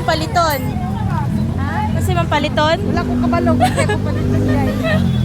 imong paliton? Ha? Kasi imong paliton? Wala ko kabalo kung kaya ko paliton diay.